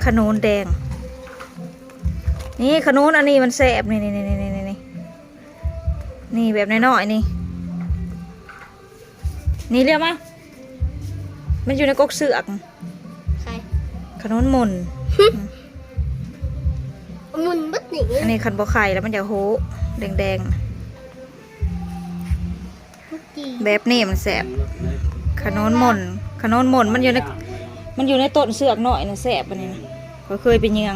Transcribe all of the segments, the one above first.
ຂະໜູນແດງ ນີ້ຂະໜູນອັນນີ້ມັນແຊບ ນີ້ ນີ້ ນີ້ ນີ້ ນີ້ ນີ້ ແບບນ້ອຍໆ ນີ້ ນີ້ ລຽວມາ ມັນຢູ່ໃນກົກເຊືອກ ໄຂ່ ຂະໜູນໝຸ່ນ ໝຸ່ນເບິດນີ້ ອັນນີ້ຄັນບໍ່ໄຂ່ແລ້ວມັນຈະໂຮແດງໆ ແບບນີ້ມັນແຊບ ຂະໜູນໝຸ່ນ ຂະໜູນໝຸ່ນມັນຢູ່ໃນ ມັນຢູ່ໃນຕົ້ນເຊືອກນ້ອຍນະ ແຊບອັນນີ້ນະ ຂ້ອຍເຄີຍໄປເຍືອງ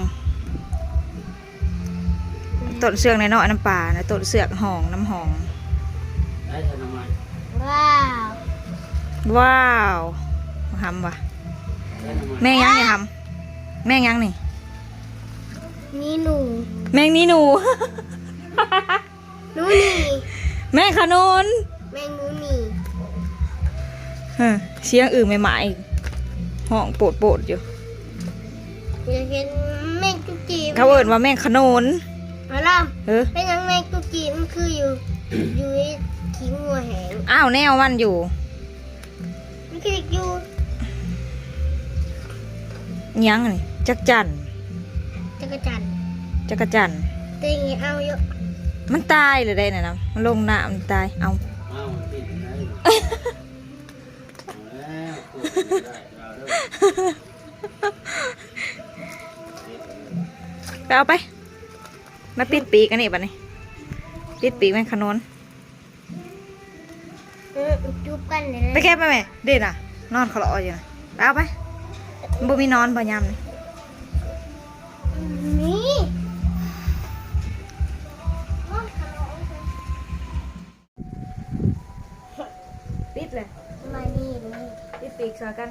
ຕົ້ນເຊືອກນ້ອຍໆ ນຳປ່ານະ ຕົ້ນເຊືອກຫ້ອງ ນຳຫ້ອງ ໄດ້ຊະໜໍ່ໄມ້ ວ້າວ ວ້າວ ຫຳວ່າ ໄດ້ໜໍ່ໄມ້ ແມງຫຍັງນີ້ຫຳ ແມງຫຍັງນີ້ ມີໜູ ແມງມີໜູ ໜູນີ້ ແມງຂະໜູນ ແມງໜູນີ້ ຮະ ສຽງອຶ່ງແມ່ໝ້າຍຮ້ອງໂປດໆຢູ່ ຢາກເຫັນແມງຈຸກຈີ່ ເຂົາເອີ້ນວ່າແມງຂະໜູນ ມາລຳ ເອີ ເປັນຫຍັງແມງຈຸກຈີ່ມັນຄືຢູ່ ຢູ່ໃນຂີ້ງົວແຫ້ງ ອ້າວ ແນວມັນຢູ່ ມັນຄືຢູ່ ອີຫຍັງນີ້ ຈັກຈັ່ນ ຈັກກະຈັ່ນ ຈັກກະຈັ່ນ ເຕັງເອົາຢູ່ ມັນຕາຍແລ້ວໄດ໋ນັ້ນນະ ມັນລົງນ້ຳມັນຕາຍ ເອົາ ເອົາ ມັນຕິດໄດ້ ເອົາແລ້ວ ໄປເອົາໄປ ມາປິດປີກອັນນີ້ບັດນີ້ ປິດປີກແມງຂະໜູນ. ເອີ ຈູບກັນນີ້ແຫຼະ ໄປເກັບມາແມ່ ເດ້ນະ ນອນຄະເລາະຢູ່ນະ ໄປເອົາໄປ ມັນບໍ່ມີນອນບໍ່ຍາມນີ້ ມີ ນອນຄະເລາະ ປິດເລີຍ ມານີ້ ມານີ້ ປິດປີກຊ່ອຍກັນ.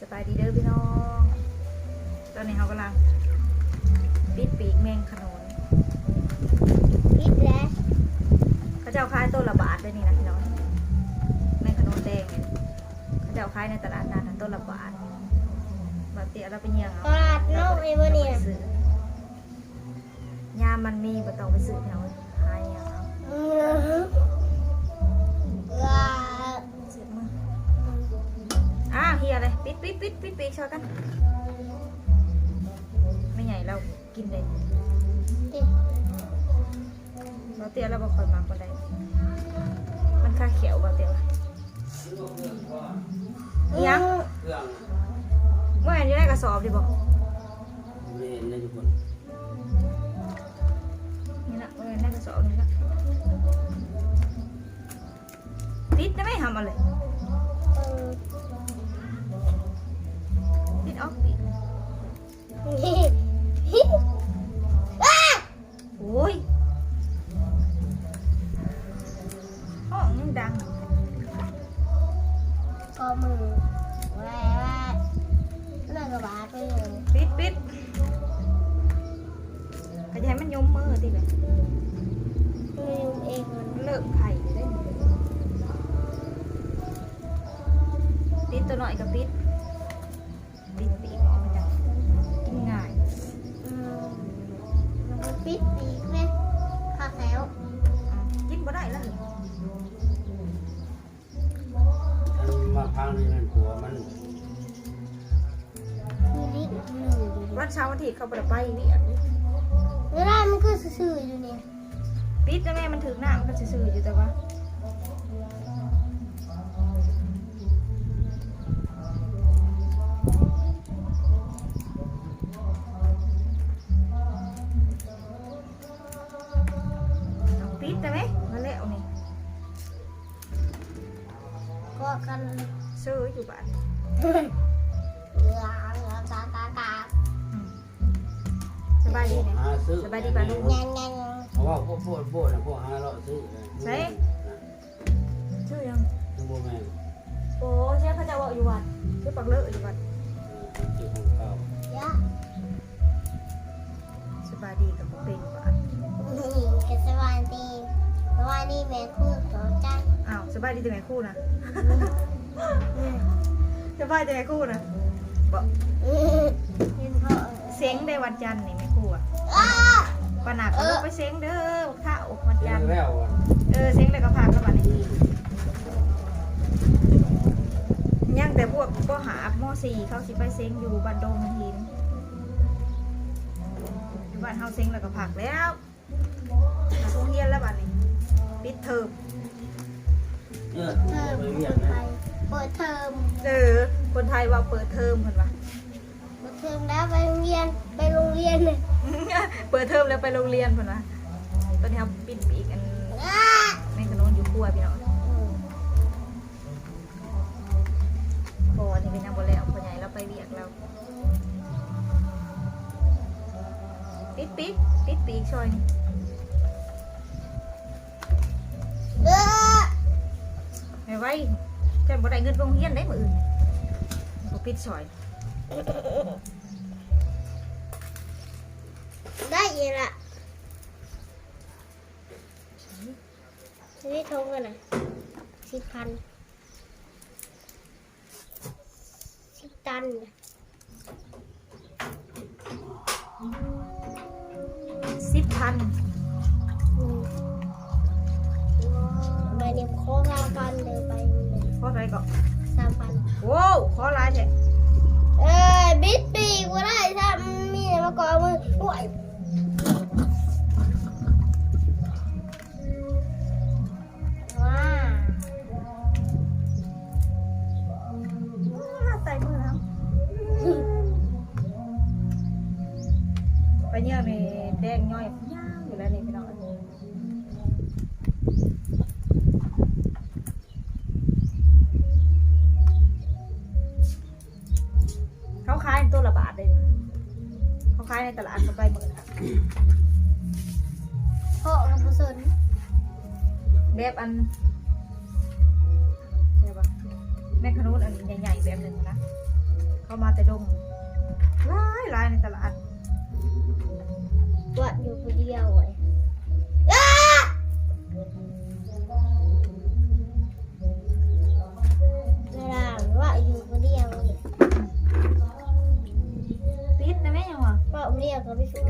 ສະບາຍດີເດີພີ່ນ້ອງ ຕອນນີ້ເຮົາກຳລັງປິດປີກແມງຂະໜູນ ປິດແລ້ວ ເຂົາເຈົ້າຂາຍໂຕລະບາດເດ້ນີ້ນະພີ່ນ້ອງ ແມງຂະໜູນແດງນີ້ ເຂົາເຈົ້າຂາຍໃນຕະຫຼາດນັດໂຕລະບາດ ບາດເຕຍລາວໄປເຍືອງເອົາ ຕະຫຼາດນ້ອຍບໍ່ນີ້ນະ ຍາມມັນມີບໍ່ຕ້ອງໄປຊື້ແນວ ຫາເອົາ ເອີ ເຈັບມື ອ້າວ ເຫຍເລີຍ ປິດ ປິດ ປິດ ປິດປີກຊ່ອຍກັນ ແມ່ໃຫຍ່ລາວກິນໄດ້ ເອີ ບໍ່ເຕຍລາວບໍ່ຄ່ອຍມັກປານໃດ ມັນຄາແຂ້ວບໍ່ເຕຍ ອີຫຍັງ ບໍ່ແມ່ນຢູ່ໃນກະສອບນີ້ບໍ່ ບໍ່ໄດ້ເຫັນເລີຍທຸກຄົນ ນີ້ລະ ເອີ ໃນກະສອບນີ້ລະ ປິດໄດ້ໄໝຫຳ ເອົາເລີຍ ເອີ ປິດອອກປີກ ໂອ້ຍ ຫ້ອງຍັງດັງ ກໍມື ແວ່ໆ ແລ້ວກໍບາດໄປເລີຍ ປິດ ປິດ ກໍຢ່າໃຫ້ມັນຍົມມືຕິແຫຼະ ມັນຍົມເອງ ມັນເລີ່ມໄຂ່ແລ້ວເດ້ ປິດ ຕົວນ້ອຍກໍປິດ ປິດປີກອອກມາ ກິນງ່າຍ ອືມ ມັນກໍປິດປີກເລີຍ ຄາແຂ້ວ ກິນບໍ່ໄດ້ລະ ອັນໝາກພັງນີ້ແມ່ນຜົວມັນ ຄືລິ ຄື ວັນເສົາວັນອາທິດເຂົາບໍ່ໄດ້ໄປວຽກເດ້ ເວລາມັນຄືຊື່ໆຢູ່ນີ້ ປິດແລ້ວແມ່ ມັນຖືກນ້ຳ ມັນກໍຊື່ໆຢູ່ ແຕ່ວ່າ ປິດໄດ້ໄໝ ມາແລ້ວນີ້ ເກາະກັນເຊີຢູ່ບາດ ອືມ ສະບາຍດີແດ່ ຫາຊື້ ສະບາຍດີປ້າລຸງ ເອົາເວົ້າໂພດໆ ພວກຫາເລາະຊື້ ໃສ? ຊື່ຫຍັງ? ຄືບໍ່ແມ່ນ ໂອ້ ເຊື່ອເຂົາເຈົ້າເວົ້າຢູ່ວັດ ຄືປັກເລີຢູ່ວັດ ເອີ ຊື່ຂອງເກົ່າ ຢາ ສະບາຍດີກໍບໍ່ເປັນບາດ ນີ້ກໍສະບາຍດີ ສະບາຍດີແມ່ຄູຂອບໃຈ ອ້າວ ສະບາຍດີແຕ່ແມ່ຄູນະ ອືມ ສະບາຍແຕ່ແມ່ຄູນະ ບໍ່ ເຫັນພໍ່ ເສັງໄດ້ວັນຈັນນີ້ແມ່ຄູອະ ປ້ານາກກໍບໍ່ໄປເສັງເດີ ເຖົ້າ ວັນຈັນ ເສັງແລ້ວ ເອີ ເສັງແລ້ວກໍພັກແລ້ວບັດນີ້ ອືມ ຍັງແຕ່ພວກ ປໍຫ້າ ມໍສີ່ ເຂົາຊິໄປເສັງຢູ່ບ້ານດົງຫີນ ບ້ານເຮົາເສັງແລ້ວກໍພັກແລ້ວ ໂຮງຮຽນແລ້ວບາດນີ້ ປິດເທີມ. ເອີ ເປີດເທີມ ເປີດເທີມ ເອີ ຄົນໄທເວົ້າເປີດເທີມເພິ່ນວ່າ ເປີດເທີມແລ້ວໄປໂຮງຮຽນ ໄປໂຮງຮຽນ ເປີດເທີມແລ້ວໄປໂຮງຮຽນເພິ່ນວ່າ. ຕອນນີ້ເຮົາປີ້ນປີກອັນ ແມງຂະນູນຢູ່ຄົວພີ່ນ້ອງ. ເອີ ບໍ່ ອັນນີ້ກໍຍັງບໍ່ແລ້ວ ພໍ່ໃຫຍ່ລາວໄປວຽກລາວ. ປິດປີກ ປິດປີກຊ່ອຍນີ້ ເອີ ໄວໆ ເຈົ້າບໍ່ໄດ້ເງິນໂຮງຮຽນໄດ໋ມື້ອື່ນ ບໍ່ປິດຊ່ອຍ. ໄດ້ອີກລະ ໃນຖົງຫັ້ນນະ ສິບພັນ ສິບຕັນ ສິບພັນ. ອືມ ໄປນີ້ຂໍສາມພັນເດີ ໄປນີ້ ຂໍເທົ່າໃດເກາະ? ສາມພັນ. ໂອ້ ຂໍຫຼາຍແທ້. ເອີຍ ບິດປີກບໍ່ໄດ້ຊ້ຳ ມີແຕ່ມາເກາະມື ໂອ້ຍ. ວ້າ ໃສ່ມືແລ້ວ ປາເຫຍື່ອນີ້ແດງຍ້ອຍຍາວຢູ່ແລ້ວນີ້ພີ່ນ້ອງ. ເຂົາຂາຍໂຕລະບາດເດ້ ເຂົາຂາຍໃນຕະຫຼາດ ເຂົາໄປມື້ນະ ເພາະກັນບໍ່ສົນ ແບບອັນ ແບບວ່າແມງຂະນູນອັນໃຫຍ່ໆ ແບບໜຶ່ງນະ ເຂົາມາແຕ່ດົງ ຫຼາຍໆ ໃນຕະຫຼາດ. ກວດຢູ່ຜູ້ດຽວເວີຍ ອ້າ! ເວລາວ່າຢູ່ຜູ້ດຽວນີ້ ປິດນະແມ່ ຫຍັງວະ ເວົ້າຜູ້ດຽວກໍໄປສູ້